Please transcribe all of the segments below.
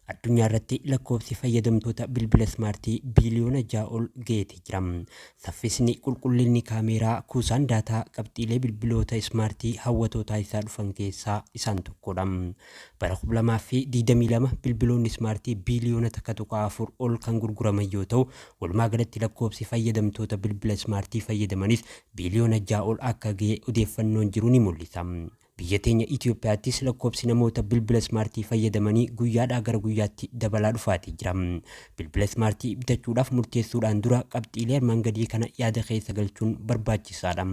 Addunyaa irratti lakkoofsi fayyadamtoota bilbila ismaartii biiliyoona 6 ol ga'eeti jira. Saffisni, qulqullinni kaameeraa, kuusaan daataa qabxiilee bilbiloota ismaartii hawwatoo taasisaa dhufan keessaa isaan tokkodha. Bara 2022 bilbiloonni ismaartii biiliyoona 1.4 ol kan gurguraman yoo ta'u, walumaa galatti lakkoofsi fayyadamtoota bilbila ismaartii fayyadamanis biiliyoona 6 ol akka ga'e odeeffannoon jiru ni mul'isa. Biyya teenya Itoophiyaattis lakkoofsi namoota bilbila ismaartii fayyadamanii guyyaadhaa gara guyyaatti dabalaa dhufaatii jira. Bilbila ismaartii bitachuudhaaf murteessuudhaan dura qabxiilee armaan gadii kana yaada keessa galchuun barbaachisaadha.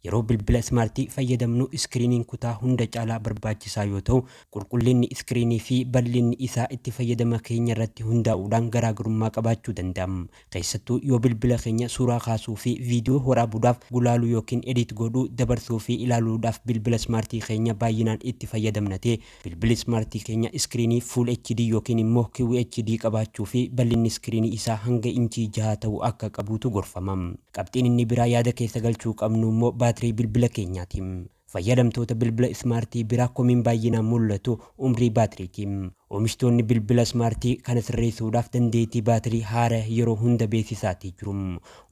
Yeroo bilbila ismaartii fayyadamnu iskiriiniin kutaa hunda caalaa barbaachisaa yoo ta'u, qulqullinni iskiriinii fi bal'inni isaa itti fayyadama keenya irratti hundaa'uudhaan garaagarummaa qabaachuu danda'a. Keessattuu yoo bilbila keenya suuraa kaasuu fi viidiyoo waraabuudhaaf, gulaaluu ykn edit godhuu, dabarsuu fi ilaaluudhaaf bilbila ismaartii keenya baay'inaan itti fayyadamna ta'e, bilbilli ismaartii keenya iskiriinii Full HD ykn immoo QHD qabaachuu fi bal'inni iskiriinii isaa hanga inchii jahaa ta'u akka qabuutu gorfama. Qabxiin inni biraa yaada keessa galchuu qabnu immoo baatirii bilbila keenyaati. Fayyadamtoota bilbila ismaartii biraa komiin baay'inaan mul'atu umrii baatiriiti. Oomishtoonni bilbila ismaartii kana sirreessuudhaaf dandeettii baatirii haaraya yeroo hunda beeksisaatii jiru.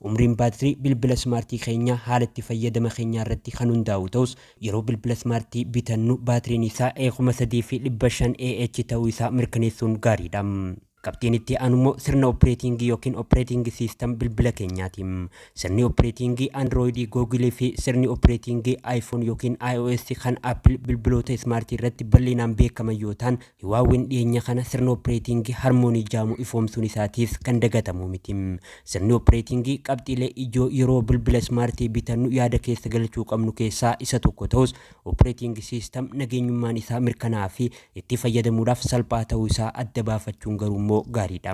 Umriin baatirii bilbila ismaartii keenyaa haala itti fayyadama keenyaa irratti kan hundaa'u ta'us, yeroo bilbila ismaartii bitannu baatiriin isaa E 3500 AH ta'uu isaa mirkaneessuun gaariidha. Qabxiin itti aanu immoo sirna opereetiingii ykn operating system bilbila keenyaati. Sirni opereetiingii Android Google fi sirni opereetiingii iPhone ykn iOS kan Apple bilbiloota ismaartii irratti bal'inaan beekaman yoo ta'an, Huawei'n dhiyeenya kana sirna opereetiingii Harmony jedhamu ifoomsuun isaatiis kan dagatamu miti. Sirni opereetiingii qabxiilee ijoo yeroo bilbila ismaartii bitannu yaada keessa galchuu qabnu keessaa isa tokko ta'us, operating system nageenyummaan isaa mirkanaa'aa fi itti fayyadamuudhaaf salphaa ta'uu isaa adda baafachuun garuu immoo gaariidha.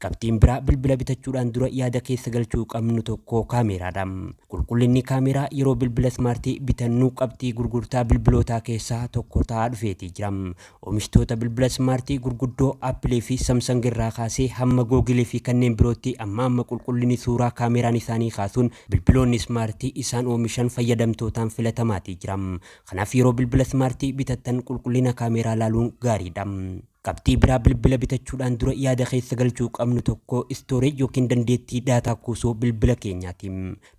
Qabxiin biraa bilbila bitachuudhaan dura yaada keessa galchuu qabnu tokko kaameeraadha. Qulqullinni kaameeraa yeroo bilbila ismaartii bitannu qabxii gurgurtaa bilbilootaa keessaa tokko ta'aa dhufeetii jira. Oomishtoota bilbila ismaartii gurguddoo Apple fi Samsung irraa kaasee hamma Google fi kanneen birootti amma amma qulqullinni suuraa kaameeraan isaanii kaasuun bilbiloonni ismaartii isaan oomishan fayyadamtootaan filatamaatii jira. Kanaaf yeroo bilbila ismaartii bitattan qulqullina kaameeraa laaluun gaariidha. Qabxii biraa bilbila bitachuudhaan dura yaada keessa galchuu qabnu tokko storage ykn dandeettii daataa kuusuu bilbila keenyaati.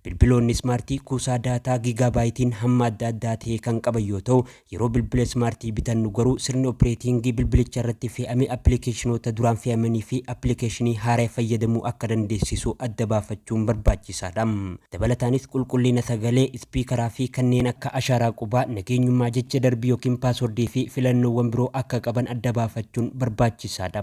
Bilbiloonni ismaartii kuusaa daataa giigaabaayitiin hamma adda addaa ta'e kan qaban yoo ta'u, yeroo bilbila ismaartii bitannu garuu sirni opereetiingii bilbilicha irratti fe'ame appilikeeshinoota duraan fe'amanii fi appilikeeshinii haaraya fayyadamuu akka dandeessisu adda baafachuun barbaachisaadha. Dabalataanis qulqullina sagalee, ispiikaraa fi kanneen akka ashaaraa qubaa, nageenyummaa jecha darbii ykn paaswordii fi filannoowwan biroo akka qaban adda baafachuun barbaachisaadha.